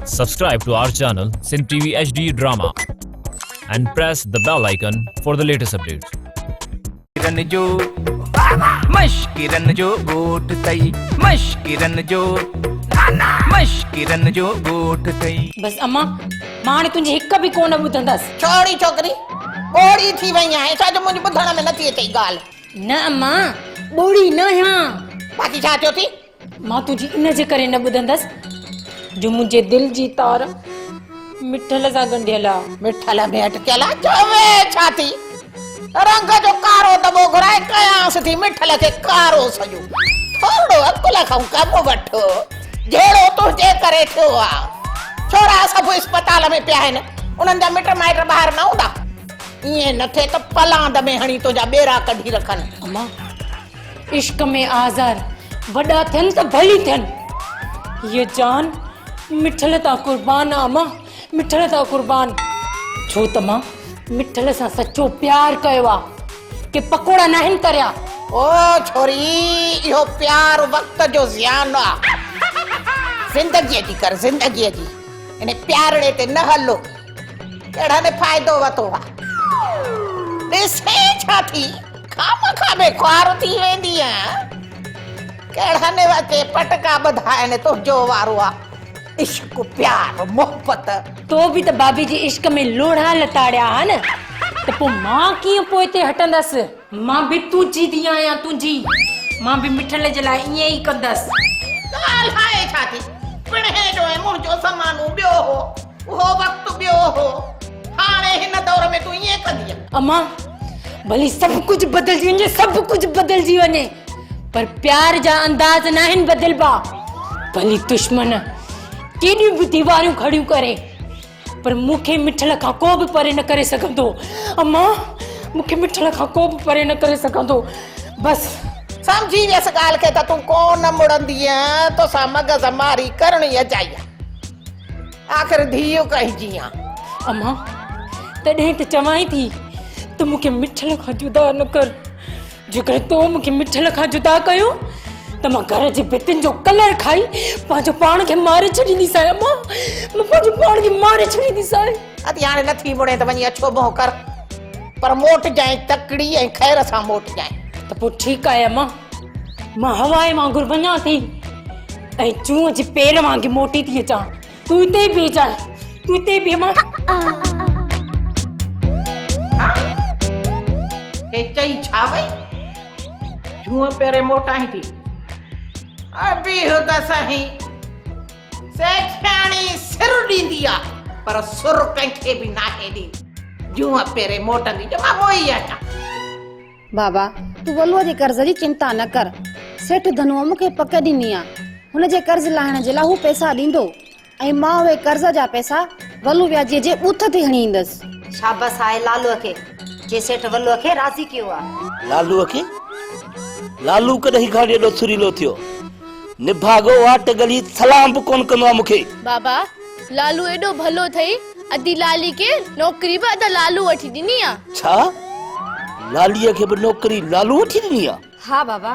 Subscribe to our channel Sindh TV HD Drama and press the bell icon for the latest updates. ڪرن جو مشڪرن جو ڳوٺ ٿئي مشڪرن جو مشڪرن جو ڳوٺ ٿئي. بس اما مان هاڻي تنهنجي هڪ به ڪونه ٻڌندس. ڇوڙي ڇوڪري ٻوڙي ٿي وئي آهين ڇا جو منهنجي ٻڌڻ ۾ نٿي اچئي ڳالهه. نه اما ٻوڙي نه آهيان. باقي ڇا ٿيو ٿي؟ مان تنهنجي ان جي ڪري نه ٻڌندس جو منهنجي دل جي تار مٺل سان ڳنڍيل آ. مٺل ۾ اٽڪيل آ؟ چوي ڇا ٿي؟ رنگ جو ڪارو دٻو گهرائي ڪيانس ٿي مٺل کي ڪارو سڄو. ٿورڙو عقل کان ڪم وٺ. جهيڙو تنهنجي ڪري ٿيو آ. ڇورا سڀ اسپتال ۾ پيا آهن. انهن جا مٽ مائٽ ٻاهر نه هوندا؟ ائين نه ٿئي ته پلاند ۾ هڻي تنهنجا ٻيرا ڪڍي رکن. امان! عشق ۾ آزار وڏا ٿين ته ڀلي ٿين. هيء جان مٺل تان قربان آ امان، مٺل تان قربان. ڇو ته مان مٺل سان سچو پيار ڪيو آ، ڪي پڪوڙا ناهن تريا. او ڇوري، اهو پيار وقت جو زيان آ. زندگيء جي ڪر، زندگيء جي. ان پيارڙي تي نه هل. ڪهڙن فائدو وتو آ. ڏسين ڇا ٿي، خامخا ۾ خوار ٿي ويندينء. ڪهڙن اچي پٽڪا ٻڌا آهن، تنهنجو وارو آ. عشق، پيار، محبت. تو به ته بابي جي عشق ۾ لوڙها لتاڙيا ها نه، ته پوء مان ڪيئن پوئتي هٽندس. مان به تنهنجي ڌيء آهيان، تنهنجي. مان به مٺل جي لاء ائين ئي ڪندس. ڳالهائي ڇا ٿي، پڻهين جو ۽ منهنجو زمانو ٻيو هو. اهو وقت ٻيو هو، هاڻي هن دور ۾ تون ائين ڪندينء؟ امان، ڀلي سڀ ڪجهه بدلجي وڃي، سڀ ڪجهه بدلجي وڃي، پر پيار جا انداز ناهن بدلبا. ڀلي دشمن ڪيڏيون به ديواريون کڙيون ڪري، پر مون کي مٺل کان ڪو به پري نه ڪري سگهندو. امان، مون کي مٺل کان ڪو به پري نه ڪري سگهندو. بس. سمجهي ويس ڳالهه کي ته تون ڪونه مڙندينء، توسان مغز ماري ڪرڻ ئي اجائي آهي. آخر ڌيء ڪنهن جي آن؟ امان، تڏهن ته چوانء ٿي ته مون کي مٺل کان جدا نه ڪر. جيڪڏهن تو مون کي مٺل کان جدا ڪيو ته مان گهر جي ڀتين جو ڪلر کائي پنهنجو پاڻ کي ماري ڇڏينديسانء امان، مان پنهنجو پاڻ کي ماري ڇڏينديسانء. ادي هاڻي نٿي مڙين ته وڃي اڇو منهن ڪر، پر موٽجانء تڪڙي ۽ خير سان موٽجانء. ته پوء ٺيڪ آهي امان، مان هوائي وانگر وڃان ٿي ۽ جونء جي پير وانگي موٽي ٿي اچان. تون اتي ئي بيهجانء، تون اتي ئي بيهه مان. ها؟ هي چئي ڇا وئي؟ جونء پيري موٽائين ٿي. بيهه ته سهي. سيٺياڻي سر ڏيندي آ، پر سر ڪنهن کي به ناهي ڏيندي. جونء پيري موٽندي جو مان موئي آهيان. بابا، تون ولوء جي قرض جي چنتا نه ڪر. سيٺ ڌنوء مون کي پڪ ڏني آ. هن جي قرض لاهڻ جي لاء هو پئسا ڏيندو ۽ مان اهي قرض جا پئسا ولو وياجيء جي ٻوٿ تي هڻي ايندس. شابس آهي لالوء کي، جنهن سيٺ ولوء کي راضي ڪيو آ. لالوء کي؟ لالو ڪڏهن کان ايڏو سريلو ٿيو؟ نڀاڳو واٽ ڳلي سلام به ڪونه ڪندو آ مون کي. بابا، لالو ايڏو ڀلو اٿئي، ادي لالي کي نوڪري به ادا لالو وٺي ڏني آ. ڇا؟ لاليء کي به نوڪري لالو وٺي ڏني آ؟ ها بابا.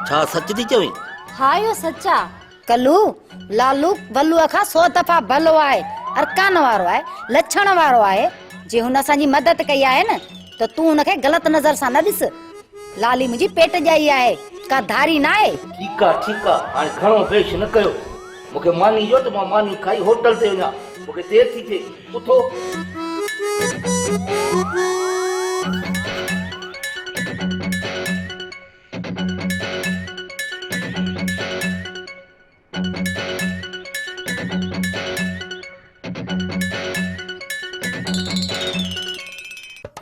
ڇا سچ ٿي چوين؟ ها اهو سچ آ. ڪلو، لالو ولوء کان سو دفعا ڀلو آهي، ارڪان وارو آهي، لڇڻ وارو آهي. جي هن اسان جي مدد ڪئي آهي نه ته تون هن کي غلط نظر سان نه ڏس. لالي منهنجي پيٽ ڄائي آهي، ڪا ڌاري ناهي. ٺيڪ آ، ٺيڪ آ، هاڻي گهڻو بيش نه ڪيو. مون کي ماني ڏيو ته مان ماني کائي هوٽل تي وڃان. مون کي دير ٿي ٿئي. اٿو.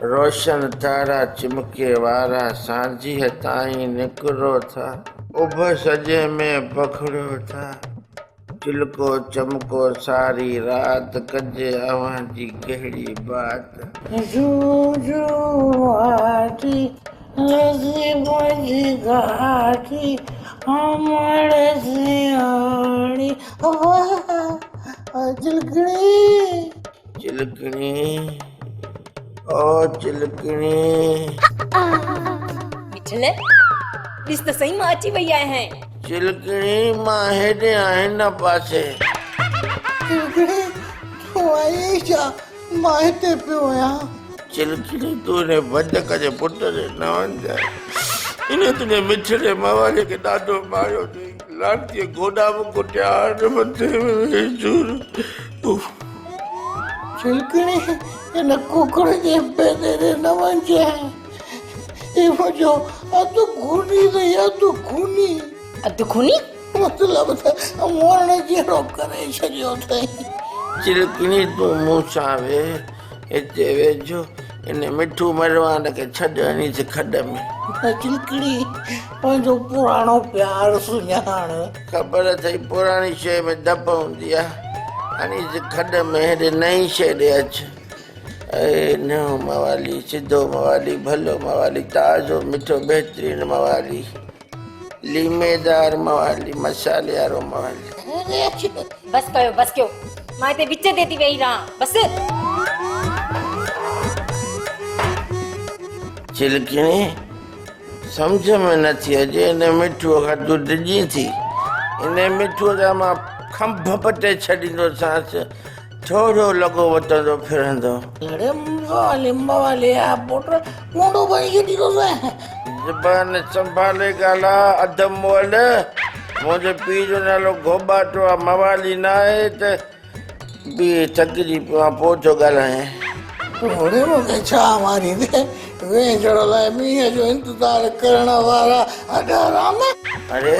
روشن تارا چمڪي وارا سانجهيء تائين نڪرو ٿا. اڀ سڄي ۾ پکڙيو ٿا. چلڪو چمڪو ساري رات ڪجي اوهان جي ڪهڙي بات. جون واٽي نصيب جي گهاٽي امڙ سياڻي واهه چلڪڻي. چلڪڻي او چلڪڻي. مٺل ڏس ته سهي مان اچي وئي آهيان. چلڪڻي مان هيڏي آهيان هن پاسي. چلڪڻي، تون آئين ئي ڇا؟ مان هتي پيو آهيان. چلڪڻي، تون هن بجڪ جي پٽ ڏي نه وڃجانء. هن تنهنجي مٺڙي موالي کي ڏاڍو ماريو اٿئي. لعنتيء گوڏا به ڪٽيا آهن، مٿي ۾ ويهي چور. اف. چلڪڻي، هن ڪڪڙ جي پيدي ڏي نه وڃجانء. هي منهنجو اڌ خوني اٿئي، اڌ خوني. اڌ خوني؟ مطلب ته مرڻ جهڙو ڪري ڇڏيو اٿئي. چلڪڻي تون مون سان ويهه، هتي ويجهو، ان مٺو مروان کي ڇڏ هڻيس کڏ ۾. نه چلڪڻي، پنهنجو پراڻو پيار سڃاڻ. خبر اٿئي پراڻي شيء ۾ ڌپ هوندي آ، هڻيس کڏ ۾، هيڏي نئين شيء ڏي اچ. اي نئون موالي، سڌو موالي، ڀلو موالي، تازو مٺو بهترين موالي. ليميدار موالي، مصالحي وارو موالي. بس ڪيو بس ڪيو مان هتي وچ تي ٿي ويهي رهان بس. چلڪڻي، سمجهه ۾ نه ٿي اچي ان مٺوء کان تون ڊڄين ٿي؟ ان مٺوء جا مان کنڀ پٽي ڇڏيندوسانس. ٿورو لڳو وتندو ڦرندو. اڙي موالي موالي آ پٽ ڪونڊو ڀڃي ڇڏيندوسانء. زبان سنڀالي ڳالهاء اڌ مئل. منهنجي پيء جو نالو گهوٻاٽو آ موالي ناهي ته بيهه ٿڪجي پيو آهيان پوء ٿو ڳالهايان. اڙي مون کي ڇا ماريندين وينجهڙ لاء مينهن جو انتظار ڪرڻ وارا هڏ حرام. اڙي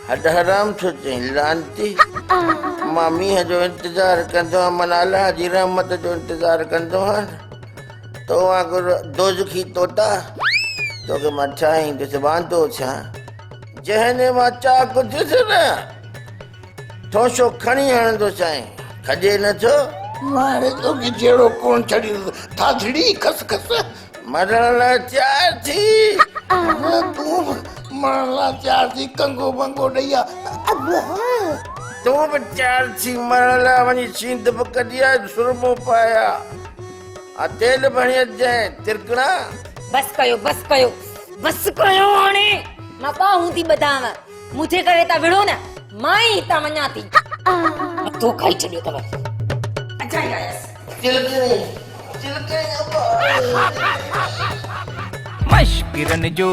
هڏ حرام ڇو چئين لعنتي. مان مينهن جو انتظار ڪندو آهيان معنيٰ الله جي رحمت جو انتظار ڪندو آهيان نه. تو وانگر دوزخي طوطا توکي مان ٺاهيندس واندو ٿيان. جنهن ڏينهن مان چاڪ ٿيس نه ٺونشو کڻي هڻندوسانء کڄي نه ٿو. مان هاڻي توکي جهڙو ڪونه ڇڏيندس ٿاڌڙي کس کس. مرڻ لاء تيار ٿي. تون به مرڻ لاء تيار ٿي ڪنگو بنگو ڏئي آ. تون به تيار ٿي مرڻ لاء وڃي سينڌ به ڪڍي آ سرمو پائي آ ۽ تيل به هڻي اچجانء ترڪڻا. بس ڪيو بس ڪيو بس ڪيو هاڻي مان ٻانهون ٿي ٻڌانء منهنجي ڪري ٿا وڙهو نه مان ئي هتان وڃان ٿي. مٿو کائي ڇڏيو اٿو. اجائي آيس. چلڪڻي چلڪڻي ابا. مشڪرن جو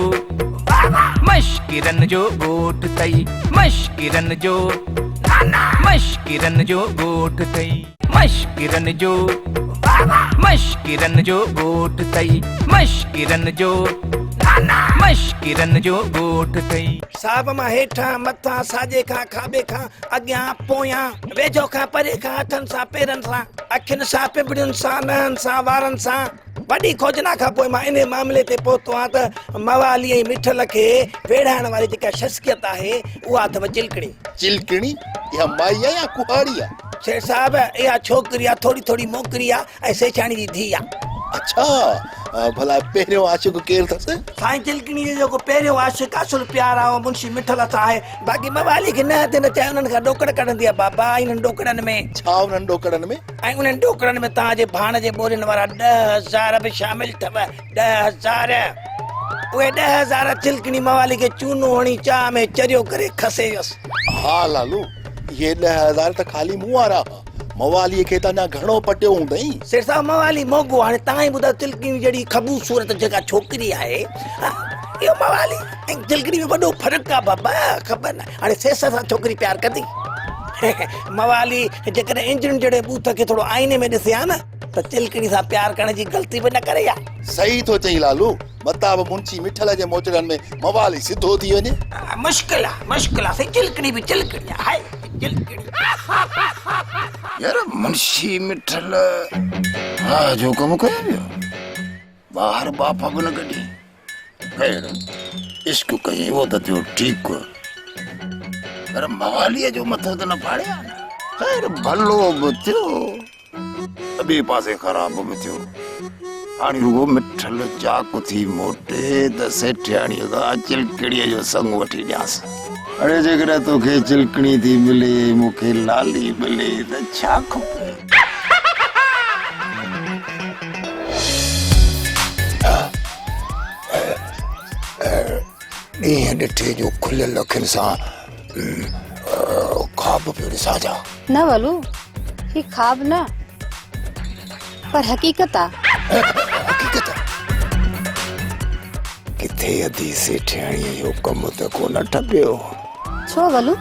مشڪرن جو ڳوٺ ٿئي مشڪرن جو مشڪرن جو ڳوٺ ٿئي مشڪرن جو مشڪرن جو ڳوٺ ٿئي مشڪرن جو مشڪرن جو ڳوٺ ٿئي. صاحب مان هيٺان، مٿان، ساڄي کان، کاٻي کان، اڳيان، پويان، ويجهو کان، پري کان، هٿن سان، پيرن سان، اکين سان، پنبڻين سان، نهن سان، وارن سان، وڏي کوجنا کان پوء مان انهي معاملي تي پهتو آهيان ته موالي ۽ مٺل کي ويڙهائڻ واري جيڪا شخصيت آهي اها اٿو چلڪڻي. چلڪڻي؟ اها مائي آهي يا ڪهاڙي آهي؟ سيٺ صاحب، اها ڇوڪري آهي، ٿوري ٿوري موڪري آهي ۽ سيٺياڻي جي ڌيء آهي. اڇا! ڀلا پهريون عاشق ڪير اٿس؟ سائين چلڪڻي جو جيڪو پهريون عاشق اصل پيار آهي اهو منشي مٺل سان آهي. باقي موالي کي ننهن تي نچائي انهن کان ڏوڪڙ ڪڍندي آهي بابا انهن ڏوڪڙن ۾. ڇا انهن ڏوڪڙن ۾؟ ۽ انهن ڏوڪڙن ۾ توهان جي ڀاڻ جي ٻورين وارا 10,000 به شامل اٿو، 10,000. اهي 10,000 چلڪڻي موالي کي چونو هڻي چانهه ۾ چريو ڪري کسي ويس. ها لالو، اهي 10,000 ته خالي مون وارا هئا. مواليء کي ته اڃا گهڻو پٽيو هوندئين. سيٺ صاحب موالي موڳو هاڻي توهان ئي ٻڌايو چلڪڻي جهڙي خبوصورت جيڪا ڇوڪري آهي اهو موالي ۽ چلڪڻي ۾ وڏو فرق آ بابا خبر نه هاڻي سيسر سان ڇوڪري پيار ڪندي موالي جيڪڏهن انجڻ جهڙي ٻوٿ کي ٿورو آئيني ۾ ڏسي ها نه ته چلڪڻي سان پيار ڪرڻ جي غلطي به نه ڪري ها. صحيح ٿو چئين لالو متان به منشي مٺل جي موچڙن ۾ موالي سڌو ٿي وڃي. مشڪل آ مشڪل آ سائين چلڪڻي به چلڪڻي آ هاء چلڪڻي. يار منشي مٺل واهه جو ڪم ڪيو ويو ٻاهر ٻاڦ به نه ڪڍي. خير عشق ڪيئي اهو ته ٿيو ٺيڪ پر مواليء جو مٿو ته نه ڦاڙي ها نه. خير ڀلو به ٿيو ته ٻئي پاسي خراب به ٿيو. هاڻي رڳو مٺل چاڪ ٿي موٽي ته سيٺياڻيء کان چلڪڻيء جو سڱ وٺي ڏيانس. اڙي جيڪڏهن توکي چلڪڻي ٿي ملي ۽ مون کي لالي ملي ته ڇا کپي؟ ڏينهن ڏٺي جو کليل اکين سان خواب خواب پيو ڏسان ڇا؟ نه ولو، هي خواب نه پر حقيقت آ. حقيقت؟ ڪٿي ادي سيٺياڻيء جو ڪم ته ڪونه ٺپيو؟ ڇو ولو؟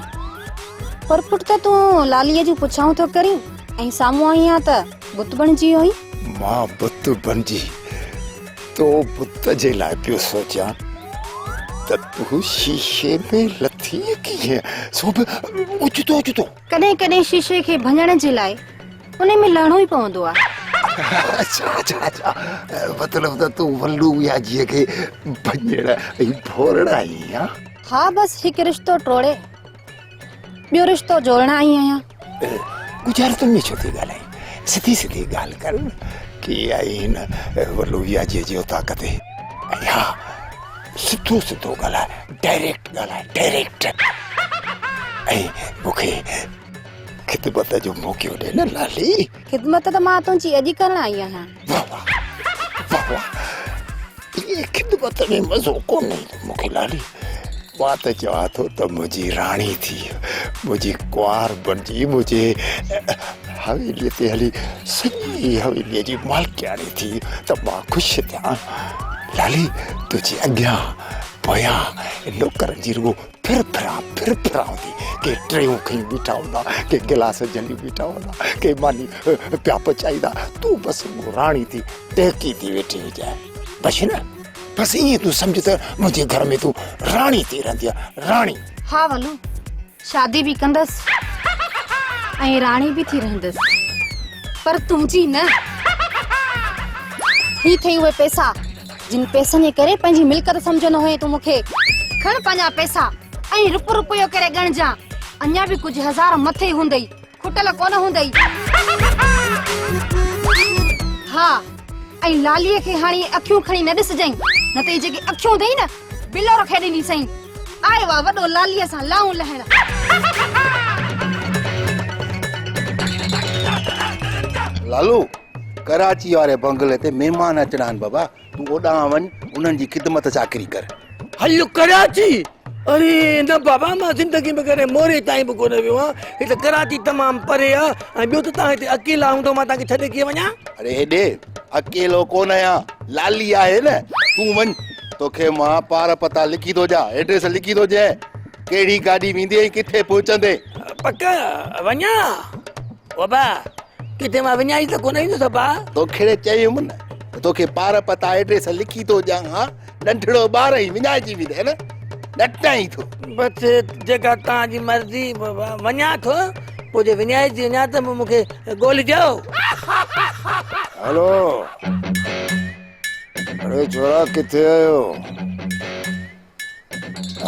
پر پٽ ته تون لاليء جون پڇائون ٿو ڪرين ۽ سامهون آئين آن ته بت بڻجي ويو آهين. مان بت بڻجي تو بت جي لاء پيو سوچيان ته تون شيشي ۾ لٿينء ڪيئن، سو به اوچتو اوچتو. ڪڏهن ڪڏهن شيشي کي ڀڃڻ جي لاء انهي ۾ لهڻو ئي پوندو آهي. اڇا اڇا اڇا مطلب ته تون ولو وياجيء کي ڀڃڻ ۽ ڀورڻ آئي آهين. ها بس هڪ رشتو ٽوڙي ٻيو رشتو جوڙڻ آئي آهيان. ڳجهارتن ۾ ڇو ٿي ڳالهائين؟ سڌي سڌي ڳالهه ڪر نه. ڪيئن آئي هن ولو وياجيء جي اوطاق تي؟ ۽ ها سڌو سڌو ڳالهاء، ڊائريڪٽ ڳالهاء، ڊائريڪٽ. ۽ مون کي خدمت جو موقعو ڏي نه لالي. خدمت ته مان تنهنجي اڄ ڪرڻ آئي آهيان. واه واه واه واه ائين خدمت ۾ مزو ڪونه ايندو مون کي لالي. مان ته چوان ٿو ته منهنجي راڻي ٿي، منهنجي ڪنوار بڻجي، منهنجي حويليء تي هلي سڄي حويليء جي مالڪياڻي ٿي ته مان خوش ٿيان. لالي تنهنجي اڳيان پويان نوڪرن جي رڳو ڦر ڦران ڦر ڦران هوندي. ڪي ٽريون کڻي بيٺا هوندا، ڪي گلاس جهلي بيٺا هوندا، ڪي ماني پيا پچائيندا. تون بس رڳو راڻي ٿي ٽهڪي ٿي ويٺي هجانء. بس نه؟ بس ائين تون سمجهه ته منهنجي گهر ۾ تون راڻي ٿي رهندينء، راڻي. ها ولو، شادي به ڪندس ۽ راڻي به ٿي رهندس، پر تنهنجي نه. هي ٿئي اهي پئسا، جن پئسن جي ڪري پنهنجي ملڪيت سمجهندو هئين تون مون کي. کڻ پنهنجا پئسا ۽ رپ رپيو ڪري ڳڻجان، اڃا به ڪجهه هزار مٿي هوندئي. کٽل ڪونه هوندئي. ها ۽ لاليء کي هاڻي اکيون کڻي نه ڏسجئين، نه ته هي جيڪي اکيون اٿئي نه، بلور کي ڏينديسئين. آيو آ وڏو لاليء سان لائون لهڻ. لالو، ڪراچي واري بنگلي تي مهمان اچڻا آهن بابا، تون اوڏانهن وڃ، انهن جي خدمت چاڪري ڪر. هل ڪراچي! اڙي نه بابا مان زندگي ۾ ڪڏهن موري تائين به ڪونه ويو آهيان. هي ته ڪراچي تمام پري آهي ۽ ٻيو ته توهان هتي اڪيلا هوندو مان توهان کي ڇڏي ڪيئن وڃان؟ اڙي هيڏي اڪيلو ڪونه آهيان لالي آهي نه تون وڃ توکي مان پار پتا لکي ٿو ڏيان ايڊريس لکي ٿو ڏيان ڪهڙي گاڏي ويندي ۽ ڪٿي پهچندي. پڪ وڃان؟ بابا ڪٿي مان وڃائي ته ڪونه ايندس ابا. توکي چيم نه ته توکي پار پتا ايڊريس لکي ٿو ڏيان ها ننڍڙو ٻار ئي وڃائجي ويندين نه نٽائين ٿو. بس جيڪا توهان جي مرضي وڃان ٿو پوء جي وڃائجي وڃان ته مون کي ڳولجو. هلو اڙي ڇورا ڪٿي آهيو؟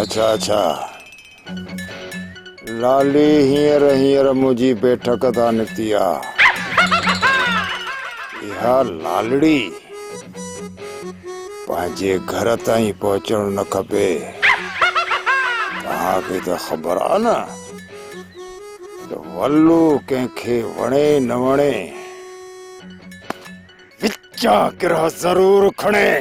اڇا اڇا لالي هينئر هينئر منهنجي بيٺڪ تان نڪتي آ. اها لالڙي پنهنجي گهر تائين پهچڻ نه کپي. توهان کي ته خبر آ نه ته ولو ڪنهن کي وڻي نه وڻي وچان گرهه ضرور کڻي.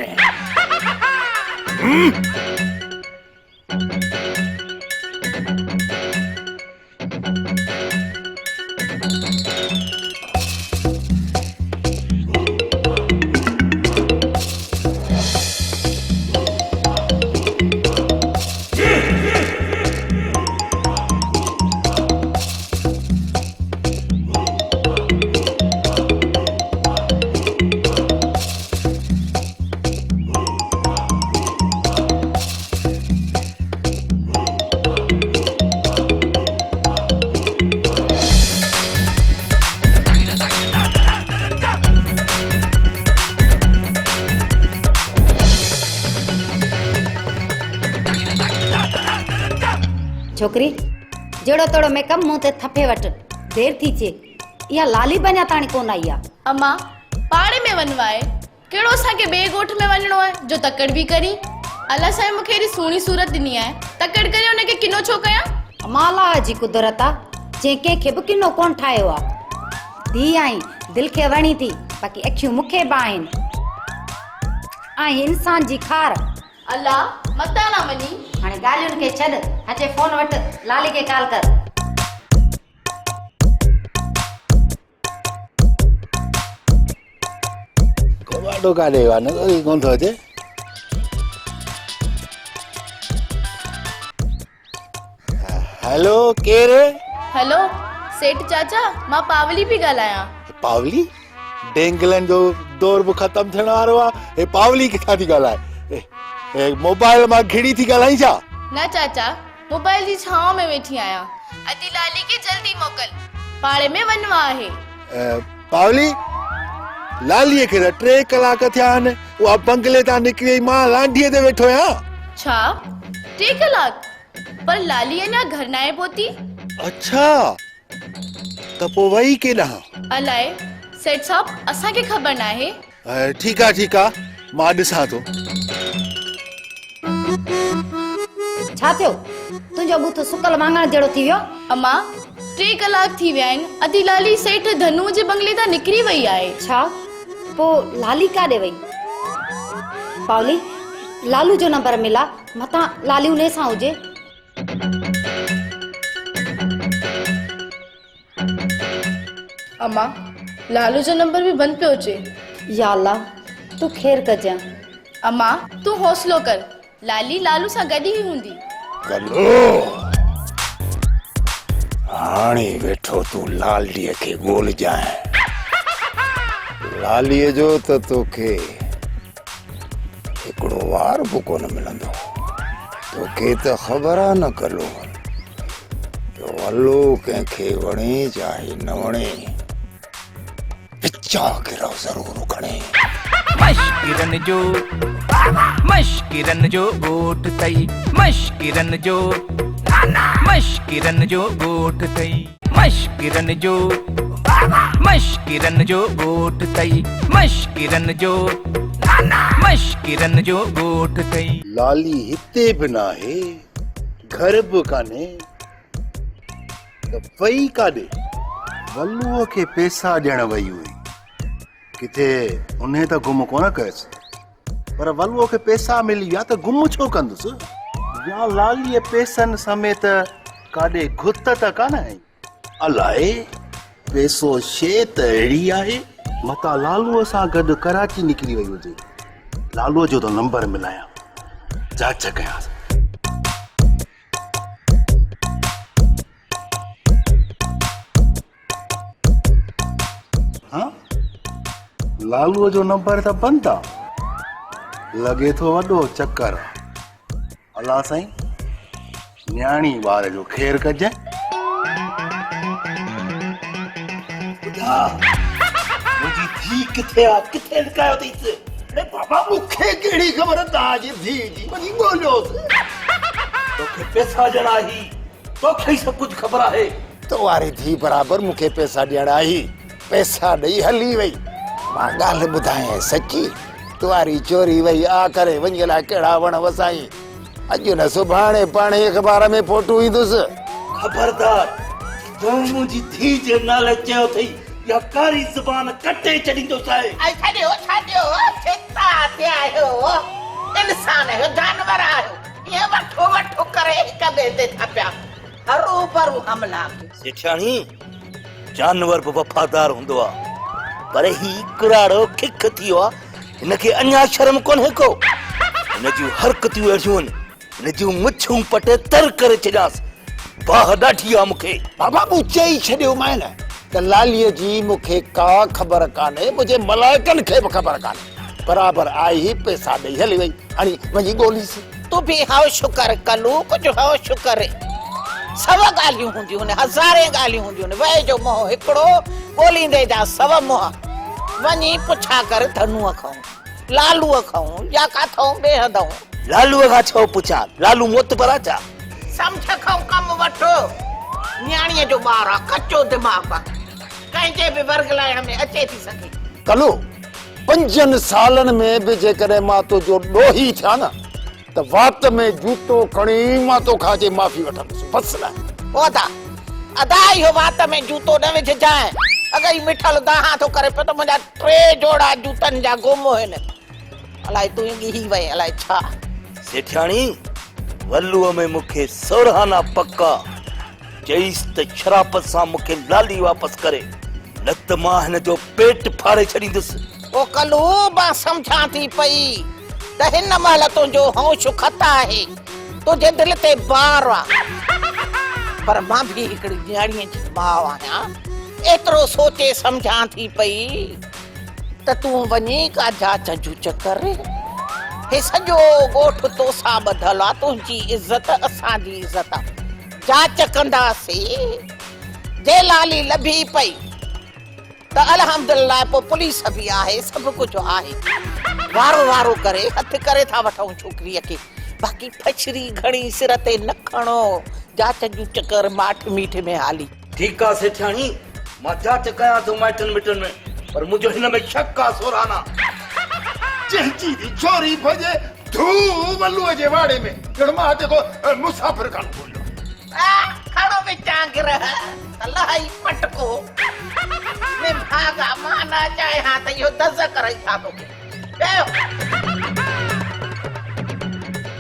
ڇوڪري جهڙو تهڙو ميڪ اپ منهن تي ٿڦي وٺ دير ٿي ٿئي اها لالي به اڃا تاڻي ڪونه آئي آ. امان پاڙي ۾ وڃواء ڪهڙو اسان کي ٻئي ڳوٺ ۾ وڃڻو آهي جو تڪڙ به ڪرين. الله سائين مون کي ايڏي سهڻي صورت ڏني آهي، تڪڙ ڪري ان کي ڪنو ڇو ڪيان؟ امان الله جي قدرت آ، جنهن ڪنهن کي به ڪنو ڪونه ٺاهيو آ. ڌيء آهين، دل کي وڻين ٿي، باقي اکيون مون کي به آهن. آهين انسان جي خار. الله، متان نه مڃين. هاڻي ڳالهين کي ڇڏ، اچي فون وٺ، لالي کي ڪال ڪر. ڏاڏو ڪاڏي ويو آ؟ نظر ئي ڪونه ٿو اچي. هيلو، ڪير؟ هيلو، سيٺ چاچا، مان پاولي پئي ڳالهايان. پاولي؟ ڊينگلن جو دور به ختم ٿيڻ وارو آ، هي پاولي ڪٿان ٿي ڳالهائي؟ موبائل مان گهڙي ٿي ڳالهائين ڇا؟ نه چاچا، موبائل جي ڇانو ۾ ويٺي آهيان. ادي لالي کي جلدي موڪل، پاڙي ۾ ونوا آهي. پاولي، لاليء کي ته 3 ڪلاڪ ٿيا آهن، اها بنگلي تان نڪري آئي، مان لانڍيء تي ويٺو آهيان. ڇا؟ 3 ڪلاڪ؟ پر لالي اڃا گهر ناهي پهتي. اڇا، ته پوء وئي ڪيڏانهن؟ الائي، سيٺ صاحب، اسان کي خبر ناهي. ٺيڪ آ، ٺيڪ آ، مان ڏسان ٿو. ڇا ٿيو؟ تنهنجو ٻوٿ سڪل واڱڻ جهڙو ٿي ويو. امان، 3 ڪلاڪ ٿي ويا آهن، ادي لالي سيٺ ڌنوء جي بنگلي تان نڪري وئي آهي. ڇا؟ پوء لالي ڪاڏي وئي؟ پاولي، لالو جو نمبر ملا، متان لالي انهي سان هجي. امان، لالو جو نمبر به بند پيو اچي. يا الله، تون خير ڪجان. امان، تون حوصلو ڪر، لالي لالو سان گڏ ئي هوندي. ڪلو، هاڻي ويٺو تون لاليء کي ڳولجانء. لاليء جو ته توکي هڪڙو وار به ڪونه ملندو. توکي ته خبر آ نه ڪلو، جو ولو ڪنهن کي وڻي چاهي نه وڻي، وچان گرهه ضرور کڻي. مشڪرن جو مشڪرن جو ڳوٺ اٿئي مشڪرن جو مشڪرن جو ڳوٺ اٿئي مشڪرن جو مشڪرن جو ڳوٺ اٿئي مشڪرن جو مشڪرن جو ڳوٺ اٿئي. لالي هتي به ناهي، گهر به ڪانهي ته وئي ڪاڏي؟ ولوء کي پئسا ڏيڻ وئي هئي. ڪٿي انهي ته گم ڪونه ڪيس. پر ولوء کي پئسا ملي ويا ته گم ڇو ڪندس؟ يا لاليء پئسن سميت ڪاڏي گهت ته ڪانه هنئي؟ الائي، پئسو شيء ته اهڙي آهي. متان لالوء سان گڏ ڪراچي نڪري وئي هجي. لالوء جو ٿو نمبر ملايان، جاچ ڪيانس. ها، لالوء جو نمبر ته بند آ. لڳي ٿو وڏو چڪر آ. الله سائين، نياڻي ٻار جو خير ڪجانء. ٻڌاء، منهنجي ڌيء ڪٿي آ؟ ڪٿي لڪايو اٿئيس؟ اڙي بابا، مون کي ڪهڙي خبر توهان جي ڌيء جي، وڃي ڳوليوس. توکي پئسا ڏيڻا آهي، توکي ئي سڀ ڪجهه خبر آهي. تو واري ڌيء برابر مون کي پئسا ڏيڻ آئي، پئسا ڏئي هلي وئي. مان ڳالهه ٻڌايانء سچي، تو واري چوري وئي آ ڪري وڃي الائي ڪهڙا وڻ وسائين. اڄ نه سڀاڻي پاڻهي اخبار ۾ فوٽو ايندس. خبردار، تون منهنجي ڌيء جي نالي چيو اٿئي، اها ڪاري زبان ڪٽي ڇڏيندوسانء. ۽ ڇڏيو ڇڏيو، ڇتا ٿيا آهيو، انسان آهيو جانور آهيو، ائين وٺو وٺو ڪري هڪ ٻئي تي ٿا پيا هروڀرو حملا ڪيو. سيٺياڻي، جانور به وفادار هوندو آ، پر هي ڪراڙو کک ٿي ويو آ، هن کي اڃا شرم ڪونهي ڪو. هن جون حرڪتون اهڙيون آهن، هن جون مڇون پٽي تر ڪري ڇڏيانس. باهه ڏاڍي آ مون کي. بابا مون چئي ڇڏيومانء نه ته لاليء جي مون کي ڪا خبر ڪانهي، منهنجي ملائڪن کي به خبر ڪانهي. برابر آئي هئي، پئسا ڏئي هلي وئي. هاڻي وڃي ڳوليس. تون به هوش ڪر ڪلو، ڪجهه هوش ڪر. سو ڳالهيون هونديون آهن، هزارين ڳالهيون هونديون آهن. وهي جو منهن هڪڙو، ڳوليندي جا سو منهن. وڃي پڇا ڪر ڌنوء کئون، لالوء کئون يا ڪاٿئون ٻئي هنڌئون. لالوء کان ڇو پڇان؟ لالو معتبر آ ڇا؟ سمجهه کئون ڪم وٺ. نياڻيء جو ٻار آ، ڪچو دماغ آ. ڪنهن جي به ورغلائڻ ۾ اچي ٿي سگهي. ڪلو، پنجن سالن ۾ به جيڪڏهن مان تنهنجو ڏوهي ٿيان نه ته وات ۾ جوتو کڻي مان توکان اچي معافي وٺندس. بس نه. او ادا، ادا اهو وات ۾ جوتو نه وجهجانء. اڳ ئي مٺل دانهان ٿو ڪري پيو ته منهنجا ٽي جوڙا جوتن جا گم هن. الائي تون ئي ڳهي وئين الائي ڇا. سيٺياڻي، ولوء ۾ مون کي سورهانا پڪا. چئيس ته شرافت سان مون کي لالي واپس ڪري، نه ته مان هن جو پيٽ ڦاڙي ڇڏيندس. او ڪلو، مان سمجهان ٿي پئي ته هن مهل تنهنجو هوش خطا آهي، تنهنجي دل تي بار آ. پر مان به هڪڙي نياڻيء جي ماء آهيان، ايترو سوچي سمجهان ٿي پئي ته تون وڃي ڪا جاچ جوچ ڪر. هي سڄو ڳوٺ توسان ٻڌل آ، تنهنجي عزت اسان جي عزت آ. جاچ ڪنداسين، جي لالي لڀي پئي ته الحمدلله پوء پوليس به آهي سڀ ڪجهه آهي وارو وارو ڪري هٿ ڪري ٿا وٺون ڇوڪريء کي باقي ڦڇري گهڻي سر تي نه کڻو جاچ جوچ ڪر ماٺ ميٺ ۾ هالي. ٺيڪ آ سيٺياڻي مان جاچ ڪيان ٿو مائٽن مٽن ۾ پر منهنجو هن ۾ شڪ آ سورانا. جنهن جي به ڇوري ڀڄي ڌو ولوء جي واڙي ۾ ڄڻ مان هتي ڪو مسافر خانو کوليو آ. کڻو وچان گرهه ته لهئي پٽڪو. نڀاڳا مان نه اچانء ها ته اهو دز ڪرئي ٿا توکي. چيو.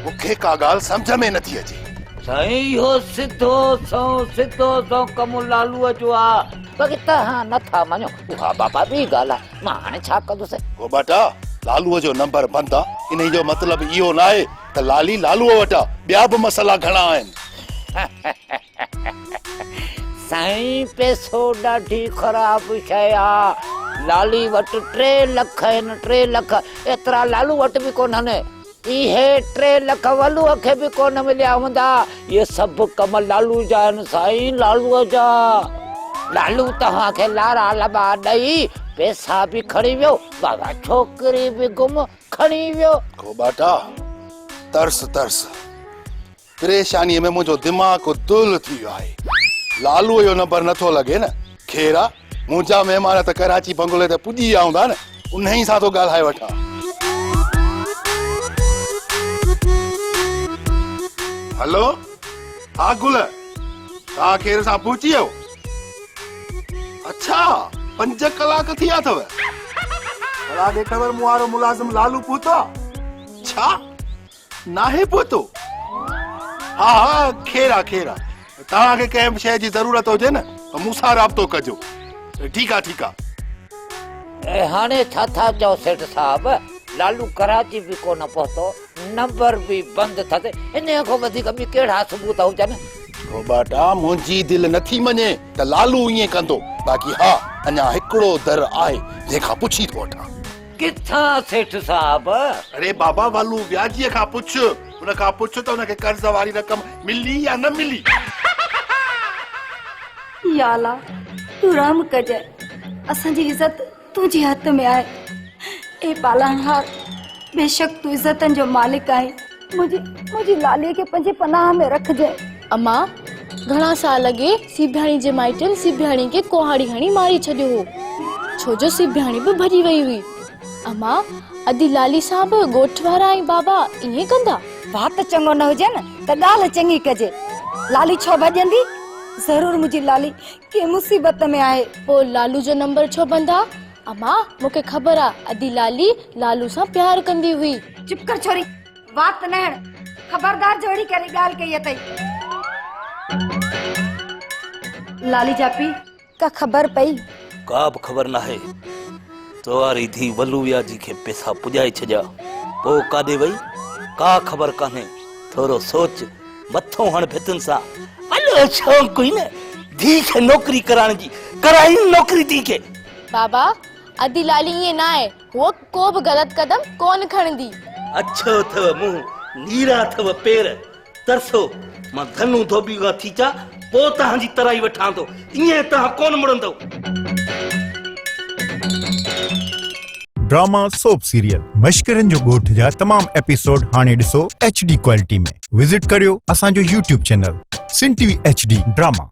مون کي ڪا ڳالهه سمجهه ۾ نٿي اچي. سائين اهو سڌو سنئون سڌو سنئون ڪم لالوء جو آ. باقي توهان نه ٿا مڃو اها بابا ٻي ڳالهه آ. مان هاڻي ڇا ڪندس. گهوٻاٽا، لالوء جو نمبر بند آ، انهي جو مطلب اهو ناهي ته لالي لالوء وٽ آ، ٻيا به مسئلا گهڻا آهن. سائين پئسو ڏاڍي خراب شيء آ. لالي وٽ 3 لک آهن، 3 لک، ايترا لالو وٽ به ڪونهن. اهي 3 لک ولوء کي به ڪونه مليا هوندا. اهي سڀ ڪم لالو جا آهن سائين، لالوء جا. لالو توهان کي لارا لٻا ڏئي پئسا به کڻي ويو، بابا ڇوڪري به گم کڻي ويو. گهوٻاٽا، ترس ترس. پريشانيء ۾ منهنجو دماغ دل ٿي ويو آهي. لالوء جو نمبر نٿو لڳي نه. خير آ، منهنجا مهمان ته ڪراچي بنگلي تي پڄي ويا هوندا نه، انهيء سان ٿو ڳالهائي وٺان. هلو، ها گل، توهان خير سان پهچي ويو؟ اڇا، 5 ڪلاڪ ٿي ويا اٿو. ڀلا ڏي خبر مون وارو ملازم لالو پهتو آ؟ ڇا؟ ناهي پهتو؟ ها ها خير آ خير آ توهان کي ڪنهن به شيء جي ضرورت هجي نه ته مون سان رابطو ڪجو ٺيڪ آ ٺيڪ آ. اي هاڻي ڇا ٿا چئو سيٺ صاحب لالو ڪراچي به ڪونه پهتو نمبر به بند اٿس انهيء کان وڌيڪ ٻي ڪهڙا ثبوت هجن. گهوٻاٽا منهنجي دل نٿي مڃي ته لالو ائين ڪندو باقي ها اڃا هڪڙو در آهي جنهن کان پڇي ٿو وٺان. ڪٿان سيٺ صاحب؟ اڙي بابا ولو وياجيء کان پڇ، ان کان پڇ ته ان کي قرض واري رقم ملي يا نه ملي. يا الله تون رحم ڪجانء، اسان جي عزت تنهنجي هٿ ۾ آهي. اي پالڻهار بيشڪ تون عزتن جو مالڪ آهين. منهنجي منهنجي لاليء کي پنهنجي پناهه ۾ رکجانء. اما، گهڻا سال اڳي سيبياڻي جي مائٽن سيبياڻي کي ڪهاڙي هڻي ماري ڇڏيو هو، ڇو جو سيبياڻي به ڀڄي وئي هئي. اما، ادي لالي سان به ڳوٺ وارا ۽ بابا ائين ڪندا؟ وات چڱو نه هجي نه ته ڳالهه چڱي ڪجي. لالي ڇو ڀڄندي؟ ضرور منهنجي لالي ڪنهن مصيبت ۾ آهي. پوء لالو جو نمبر ڇو بند آ؟ اما، مون کي خبر آ، ادي لالي، لالو سان پيار ڪندي هئي. چپ ڪر ڇوري، وات نه هڻ، خبردار جو اهڙي ڪهڙي ڳالهه ڪئي اٿئي. لالي جا پيء، ڪا خبر پئي؟ ڪا به خبر ناهي. تو واري ڌيء ولو وياجي کي پئسا پڄائي ڇڏيا، پوء ڪاڏي وئي؟ ڪا خبر ڪانهي. ٿورو سوچ، مٿو هڻ ڀتين سان. وڏو شوق هئي نه ڌيء کي نوڪري ڪرائڻ جي، ڪرائي نوڪري ڌيء کي. بابا، ادي لالي ائين ناهي، هوء ڪو به غلط قدم ڪونه کڻندي. اڇو اٿئو منهن، نيرا اٿئو پير، ترسو، مان ڌنو ڌوٻي کان ٿي چان، پوء توهان جي ترائي وٺان ٿو، ائين توهان ڪونه مڙندؤ. ڊراما سوپ سيريل مشڪرن جو ڳوٺ جا تمام ايپيسوڊ هاڻي ڏسو ايڇ ڊي ڪوالٽي ۾ وزٽ ڪريو اسان جو YouTube channel Sindh T V H D drama.